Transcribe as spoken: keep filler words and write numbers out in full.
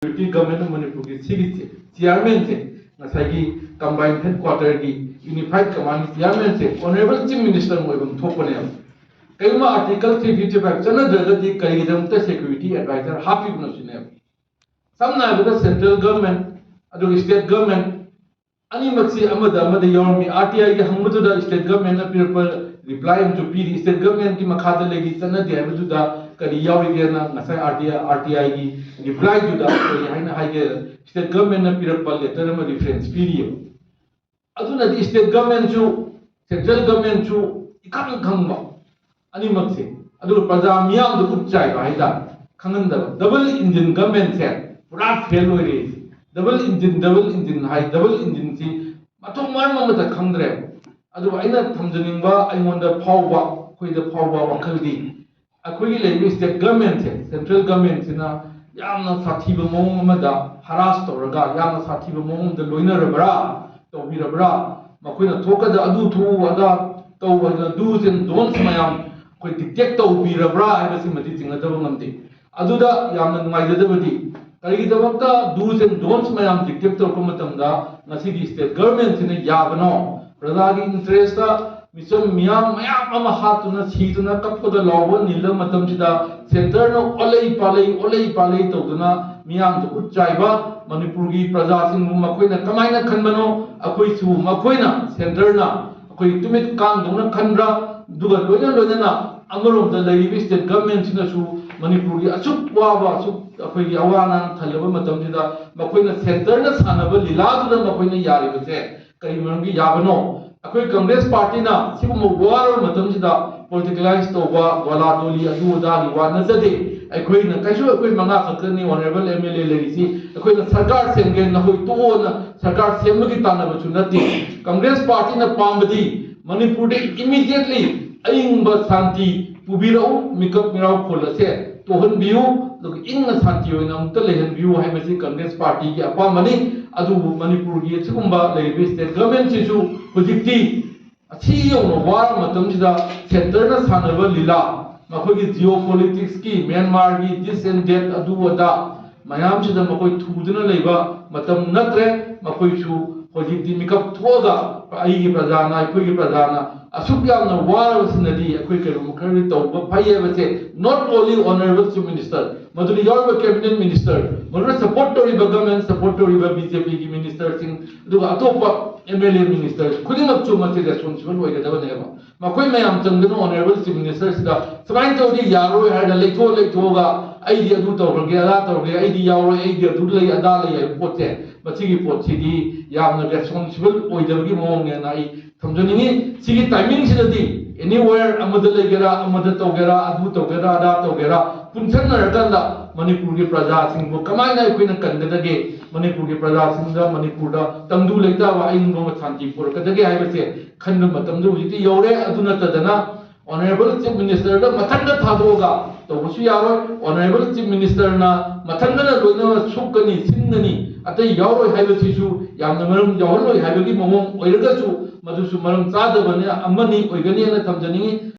Security Government of ꯃꯅꯤꯄꯨꯔꯒꯤ ꯁꯤꯒꯤ ꯆꯦ- ꯆꯤꯌꯥꯔꯃꯦꯟꯁꯦ, ꯉꯁꯥꯏꯒꯤ ꯀꯝꯕꯥꯏꯟ ꯍꯦꯗꯀ꯭ꯋꯥꯇꯔꯒꯤ ꯌꯨꯅꯤꯐꯥꯏꯠ ꯀꯃꯥꯟꯒꯤ ꯆꯤꯌꯥꯔꯃꯦꯟꯁꯦ ꯑꯣꯅꯔꯦꯕꯜ ꯆꯤꯐ ꯃꯤꯅꯤꯁꯇꯔ ꯑꯣꯏꯐꯝ ꯊꯣꯛꯄꯅꯦꯕ꯫ ꯀꯔꯤꯒꯨꯝꯕ ꯑꯥꯔꯇꯤꯀꯜ ꯊ꯭ꯔꯤ ꯐꯤꯐꯇꯤ ꯐꯥꯏꯚ ꯆꯠꯅꯗ꯭ꯔꯒꯗꯤ ꯀꯔꯤꯒꯤꯗꯃꯛꯇ ꯁꯦꯀ꯭ꯌꯨꯔꯤꯇꯤ ꯑꯦꯗꯚꯥꯏꯖꯔ ꯍꯥꯞꯄꯤꯕꯅꯣ ꯁꯤꯅꯦꯕ꯫ ꯁꯝꯅ ꯍꯥꯏꯔꯕꯗ ꯁꯦꯟꯇ꯭ꯔꯦꯜ ꯒꯚꯔꯟꯃꯦꯟꯠ ꯑꯗꯨꯒ ꯁ꯭ꯇꯦꯠ ꯒꯚꯔꯟꯃꯦꯟꯠ ꯑꯅꯤꯃꯛꯁꯤ ꯑꯃꯗ ꯑꯃꯗ ꯌꯥꯎꯔꯝꯃꯤ꯫ ꯑꯥꯔ ꯇꯤ ꯑꯥꯏꯒꯤ ꯍꯪꯕꯗꯨꯗ ꯁ꯭ꯇꯦꯠ ꯒꯚꯔꯟꯃꯦꯟꯠꯅ ꯄꯤꯔꯛꯄ ꯔꯤꯄ꯭ꯂꯥꯏ ꯑꯃꯁꯨ ꯄꯤꯔꯤ꯫ ꯁ꯭ꯇꯦꯠ ꯒꯚꯔꯟꯃꯦꯟꯠꯀꯤ ꯃꯈꯥꯗ ꯂꯩꯔꯤ, ꯆꯠꯅꯗꯦ ꯍꯥꯏꯕꯗꯨꯗ ꯀꯔꯤ ꯌꯥꯎꯔꯤꯒꯦꯅ ꯉꯁꯥꯏ ꯑꯥꯔ ꯇꯤ ꯑꯥꯏ, ꯑꯥꯔ ꯇꯤ ꯑꯥꯏꯒꯤ ꯔꯤꯄ꯭ꯂꯥꯏꯗꯨꯗ ꯀꯔꯤ ꯍꯥꯏꯅ ꯍꯥꯏꯒꯦ? ꯁ꯭ꯇꯦꯠ ꯒꯚꯔꯟꯃꯦꯟꯠꯅ ꯄꯤꯔꯛꯄ ꯂꯦꯇꯔ ꯑꯃ ꯔꯤꯐꯔꯦꯟꯁ ꯄꯤꯔꯤꯌꯦꯕ꯫ ꯑꯗꯨꯅꯗꯤ ꯁ꯭ꯇꯦꯠ ꯒꯚꯔꯟꯃꯦꯟꯠꯁꯨ ꯁꯦꯟꯇ꯭ꯔꯦꯜ ꯒꯚꯔꯟꯃꯦꯟꯠꯁꯨ ꯏꯈꯪ ꯈꯪꯕ ꯑꯅꯤꯃꯛꯁꯦ, ꯑꯗꯨꯒ ꯄ꯭ꯔꯖꯥ ꯃꯤꯌꯥꯝꯗ ꯎꯠ ꯆꯥꯏꯕ ꯍꯥꯏꯇꯥꯔꯦ, ꯈꯪꯍꯟꯗꯕ꯫ ꯗꯕꯜ ꯏꯟꯖꯤꯟ ꯒꯚꯔꯟꯃꯦꯟꯠꯁꯦ ꯄꯨꯔꯥ ꯐꯦꯜ ꯑꯣꯏꯔꯦ꯫ ꯗꯕꯜ ꯏꯟꯖꯤꯟ, ꯗꯕꯜ ꯏꯟꯖꯤꯟ ꯍꯥꯏ, ꯗꯕꯜ ꯏꯟꯖꯤꯟꯁꯤ ꯃꯊꯣꯡ ꯃꯔꯝ ꯑꯃꯇ ꯈꯪꯗ꯭ꯔꯦ꯫ ꯑꯗꯨꯒ ꯑꯩꯅ ꯊꯝꯖꯅꯤꯡꯕ, ꯑꯩꯉꯣꯟꯗ ꯐꯥꯎꯕ, ꯑꯩꯈꯣꯏꯗ ꯐꯥꯎꯕ ꯋꯥꯈꯜꯗꯤ, ꯑꯩꯈꯣꯏꯒꯤ ꯂꯩꯔꯤꯕ ꯁ꯭ꯇꯦꯠ ꯒꯚꯔꯟꯃꯦꯟꯠꯁꯦ, ꯁꯦꯟꯇ꯭ꯔꯦꯜ ꯒꯚꯔꯟꯃꯦꯟꯠꯁꯤꯅ ꯌꯥꯝꯅ ꯁꯥꯊꯤꯕ ꯃꯑꯣꯡ ꯑꯃꯗ ꯍꯔꯥꯁ ꯇꯧꯔꯒ, ꯌꯥꯝꯅ ꯁꯥꯊꯤꯕ ꯃꯑꯣꯡ ꯑꯃꯗ ꯂꯣꯏꯅꯔꯕ꯭ꯔꯥ, ꯇꯧꯕꯤꯔꯕ꯭ꯔꯥ? ꯃꯈꯣꯏꯅ ꯊꯣꯛꯀꯗ ꯑꯗꯨ ꯊꯣꯛꯎ, ꯑꯗꯥ ꯇꯧ ꯍꯥꯏꯗꯅ do's and don'ts ꯃꯌꯥꯝ ꯑꯩꯈꯣꯏ ꯗꯤꯛꯇꯦꯠ ꯇꯧꯕꯤꯔꯕ꯭ꯔꯥ ꯍꯥꯏꯕꯁꯤꯃꯗꯤ ꯆꯤꯡꯅꯗꯕ ꯉꯝꯗꯦ꯫ ꯑꯗꯨꯗ ꯌꯥꯝꯅ ꯅꯨꯡꯉꯥꯏꯖꯗꯕꯗꯤ, ꯀꯔꯤꯒꯤꯗꯃꯛꯇ do's and don'ts ꯃꯌꯥꯝ ꯗꯤꯛꯇꯦꯠ ꯇꯧꯔꯛꯄ ꯃꯇꯝꯗ ꯉꯁꯤꯒꯤ ꯁ꯭ꯇꯦꯠ ꯒꯚꯔꯟꯃꯦꯟꯠꯁꯤꯅ ꯌꯥꯕꯅꯣ? ꯄ꯭ꯔꯖꯥꯒꯤ ꯏꯟꯇꯔꯦꯁꯇ ꯃꯤꯆꯝ ꯃꯤꯌꯥꯝ ꯃꯌꯥꯝ ꯑꯃ ꯍꯥꯠꯇꯨꯅ, ꯁꯤꯗꯨꯅ, ꯀꯞꯄꯒ ꯂꯥꯎꯕ ꯅꯤꯜꯂꯕ ꯃꯇꯝꯁꯤꯗ ꯁꯦꯟꯇꯔꯅ ꯑꯣꯠꯂꯩ ꯄꯥꯜꯂꯩ, ꯑꯣꯠꯂꯩ ꯄꯥꯜꯂꯩ ꯇꯧꯗꯨꯅ ꯃꯤꯌꯥꯝꯗ ꯎꯠ ꯆꯥꯏꯕ ꯃꯅꯤꯄꯨꯔꯒꯤ ꯄ꯭ꯔꯖꯥꯁꯤꯡꯕꯨ ꯃꯈꯣꯏꯅ ꯀꯃꯥꯏꯅ ꯈꯟꯕꯅꯣ? ꯑꯩꯈꯣꯏꯁꯨ ꯃꯈꯣꯏꯅ, ꯁꯦꯟꯇꯔꯅ ꯑꯩꯈꯣꯏ ꯇꯨꯃꯤꯠ ꯀꯥꯡꯗꯧꯅ ꯈꯟꯕ꯭ꯔꯥ? ꯑꯗꯨꯒ ꯂꯣꯏꯅ ꯂꯣꯏꯅꯅ ꯑꯃꯔꯣꯝꯗ ꯂꯩꯔꯤꯕ ꯁ꯭ꯇꯦꯠ ꯒꯚꯔꯟꯃꯦꯟꯠꯁꯤꯅꯁꯨ ꯃꯅꯤꯄꯨꯔꯒꯤ ꯑꯁꯨꯛ ꯋꯥꯕ, ꯑꯁꯨꯛ ꯑꯩꯈꯣꯏꯒꯤ ꯑꯋꯥ ꯑꯅꯥ ꯊꯜꯂꯕ ꯃꯇꯝꯁꯤꯗ ꯃꯈꯣꯏꯅ ꯁꯦꯟꯇꯔꯅ ꯁꯥꯟꯅꯕ ꯂꯤꯂꯥꯗꯨꯗ ꯃꯈꯣꯏꯅ ꯌꯥꯔꯤꯕꯁꯦ ꯀꯔꯤ ꯃꯔꯝꯒꯤ ꯌꯥꯕꯅꯣ? ꯑꯩꯈꯣꯏ ꯀꯪꯒ꯭ꯔꯦꯁ ꯄꯥꯔꯇꯤꯅ ꯁꯤꯒꯨꯝꯕ ꯋꯥꯔꯕ ꯃꯇꯝꯁꯤꯗ ꯄꯣꯂꯤꯇꯤꯀꯦꯂꯥꯏꯁ ꯇꯧꯕ, ꯗꯣꯂꯥꯗꯣꯂꯤ ꯑꯗꯨ ꯑꯗꯥꯒꯤ ꯋꯥ ꯅꯠꯆꯗꯦ꯫ ꯑꯩꯈꯣꯏꯅ ꯀꯩꯁꯨ, ꯑꯩꯈꯣꯏ ꯃꯉꯥ ꯈꯛꯇꯅꯤ ꯑꯣꯅꯔꯦꯕꯜ ꯑꯦꯝ ꯑꯦꯜ ꯑꯦ ꯂꯩꯔꯤꯁꯤ꯫ ꯑꯩꯈꯣꯏꯅ ꯁꯔꯀꯥꯔ ꯁꯦꯝꯒꯦ, ꯅꯈꯣꯏ ꯇꯣꯛꯑꯣꯅ ꯁꯔꯀꯥꯔ ꯁꯦꯝꯕꯒꯤ ꯇꯥꯟꯅꯕꯁꯨ ꯅꯠꯇꯦ꯫ ꯀꯪꯒ꯭ꯔꯦꯁ ꯄꯥꯔꯇꯤꯅ ꯄꯥꯝꯕꯗꯤ ꯃꯅꯤꯄꯨꯔꯗ ꯏꯃꯤꯗꯤꯌꯦꯠꯂꯤ ꯑꯏꯪꯕ ꯁꯥꯟꯇꯤ ꯄꯨꯕꯤꯔꯛꯎ, ꯃꯤꯀꯞ ꯃꯤꯔꯥꯎ ꯈꯣꯜ ꯑꯁꯦ ꯇꯣꯛꯍꯟꯕꯤꯌꯨ, ꯑꯗꯨꯒ ꯏꯪꯅ ꯁꯥꯟꯇꯤ ꯑꯣꯏꯅ ꯑꯃꯨꯛꯇ ꯂꯩꯍꯟꯕꯤꯌꯨ ꯍꯥꯏꯕꯁꯤ ꯀꯪꯒ꯭ꯔꯦꯁ ꯄꯥꯔꯇꯤꯒꯤ ꯑꯄꯥꯝꯕꯅꯤ꯫ ꯑꯗꯨꯕꯨ ꯃꯅꯤꯄꯨꯔꯒꯤ ꯑꯁꯤꯒꯨꯝꯕ ꯂꯩꯔꯤꯕ ꯁ꯭ꯇꯦꯠ ꯒꯚꯔꯟꯃꯦꯟꯠꯁꯤꯁꯨ ꯍꯧꯖꯤꯛꯇꯤ ꯑꯁꯤ ꯌꯧꯅ ꯋꯥꯔ ꯃꯇꯝꯁꯤꯗ ꯁꯦꯟꯇꯔꯅ ꯁꯥꯟꯅꯕ ꯂꯤꯂꯥ, ꯃꯈꯣꯏꯒꯤ ꯖꯤꯑꯣ ꯄꯣꯂꯤꯇꯤꯛꯁꯀꯤ, ꯃ꯭ꯌꯥꯟꯃꯥꯔꯒꯤ this and that, ꯑꯗꯨ ꯑꯗꯥ, ꯃꯌꯥꯝꯁꯤꯗ ꯃꯈꯣꯏ ꯊꯨꯗꯨꯅ ꯂꯩꯕ ꯃꯇꯝ ꯅꯠꯇ꯭ꯔꯦ꯫ ꯃꯈꯣꯏꯁꯨ ꯍꯧꯖꯤꯛꯇꯤ ꯃꯤꯀꯞ ꯊꯣꯛꯑꯒ ꯑꯩꯒꯤ ꯄ꯭ꯔꯖꯥꯅ, ꯑꯩꯈꯣꯏꯒꯤ ꯄ꯭ꯔꯖꯥꯅ ꯑꯁꯨꯛ ꯌꯥꯝꯅ ꯋꯥꯔꯕꯁꯤꯅꯗꯤ ꯑꯩꯈꯣꯏ ꯀꯩꯒꯨꯝꯕ ꯈꯔꯗꯤ ꯇꯧꯕ ꯐꯩ ꯍꯥꯏꯕꯁꯦ, not only honorable chief minister, ꯃꯗꯨꯗ ꯌꯥꯎꯔꯤꯕ cabinet minister, ꯃꯗꯨꯗ support ꯇꯧꯔꯤꯕ, government support ꯇꯧꯔꯤꯕ BJPꯒꯤ ministerꯁꯤꯡ, ꯑꯗꯨꯒ ꯑꯇꯣꯞꯄ MLA minister ꯈꯨꯗꯤꯡꯃꯛꯁꯨ ꯃꯁꯤ responsible ꯑꯣꯏꯒꯗꯕꯅꯦꯕ꯫ ꯃꯈꯣꯏ ꯃꯌꯥꯝ ꯆꯪꯗꯨꯅ honorable chief ministerꯁꯤꯗ ꯁꯨꯃꯥꯏꯅ ꯇꯧꯔꯗꯤ ꯌꯥꯔꯣꯏ ꯍꯥꯏꯔꯒ ꯂꯩꯊꯣꯛ ꯂꯩꯊꯣꯛꯑꯒ ꯑꯩꯗꯤ ꯑꯗꯨ ꯇꯧꯈ꯭ꯔꯒꯦ, ꯑꯗꯥ ꯇꯧꯈ꯭ꯔꯒꯦ, ꯑꯩꯗꯤ ꯌꯥꯎꯔꯣꯏ, ꯑꯩꯗꯤ ꯑꯗꯨ ꯂꯩ, ꯑꯗꯥ ꯂꯩ ꯍꯥꯏꯕ ꯄꯣꯠꯁꯦ, ꯃꯁꯤꯒꯤ ꯄꯣꯠꯁꯤꯗꯤ ꯌꯥꯝꯅ responsible ꯑꯣꯏꯗꯕꯒꯤ ꯃꯑꯣꯡꯅꯦꯅ ꯑꯩ ꯊꯝꯖꯅꯤꯡꯉꯤ꯫ ꯁꯤꯒꯤ timingꯁꯤꯗꯗꯤ anywhere ꯑꯃꯗ ꯂꯩꯒꯦꯔꯥ, ꯑꯃꯗ ꯇꯧꯒꯦꯔꯥ, ꯑꯗꯨ ꯇꯧꯒꯦꯔꯥ, ꯑꯗꯥ ꯇꯧꯒꯦꯔꯥ, ꯄꯨꯟꯁꯤꯟꯅꯔꯀꯥꯟꯗ ꯃꯅꯤꯄꯨꯔꯒꯤ ꯄ꯭ꯔꯖꯥꯁꯤꯡꯕꯨ ꯀꯃꯥꯏꯅ ꯑꯩꯈꯣꯏꯅ ꯀꯟꯒꯗꯒꯦ, ꯃꯅꯤꯄꯨꯔꯒꯤ ꯄ꯭ꯔꯖꯥꯁꯤꯡꯗ, ꯃꯅꯤꯄꯨꯔꯗ ꯇꯪꯗꯨ ꯂꯩꯇꯥꯕ ꯑꯏꯪꯕ ꯁꯥꯟꯇꯤ ꯄꯨꯔꯛꯀꯗꯒꯦ ꯍꯥꯏꯕꯁꯦ ꯈꯟꯕ ꯃꯇꯝꯗ ꯍꯧꯖꯤꯛꯇꯤ ꯌꯧꯔꯦ꯫ ꯑꯗꯨ ꯅꯠꯇꯗꯅ honorable chief ministerꯗ ꯃꯊꯟꯇ ꯊꯥꯗꯣꯛꯑꯒ ꯇꯧꯕꯁꯨ ꯌꯥꯔꯣꯏ꯫ Honorable chief ministerꯅ ꯃꯊꯟꯇꯅ ꯂꯣꯏꯅꯃꯛ ꯁꯨꯛꯀꯅꯤ, ꯁꯤꯟꯒꯅꯤ, ꯑꯇꯩ ꯌꯥꯎꯔꯣꯏ ꯍꯥꯏꯕꯁꯤꯁꯨ ꯌꯥꯝꯅ ꯃꯔꯝ ꯌꯥꯎꯍꯜꯂꯣꯏ ꯍꯥꯏꯕꯒꯤ ꯃꯑꯣꯡ ꯑꯣꯏꯔꯒꯁꯨ, ꯃꯗꯨꯁꯨ ꯃꯔꯝ ꯆꯥꯗꯕꯅ ꯑꯃꯅꯤ, ꯑꯣꯏꯒꯅꯤꯅ ꯊꯝꯖꯅꯤꯡꯉꯤ꯫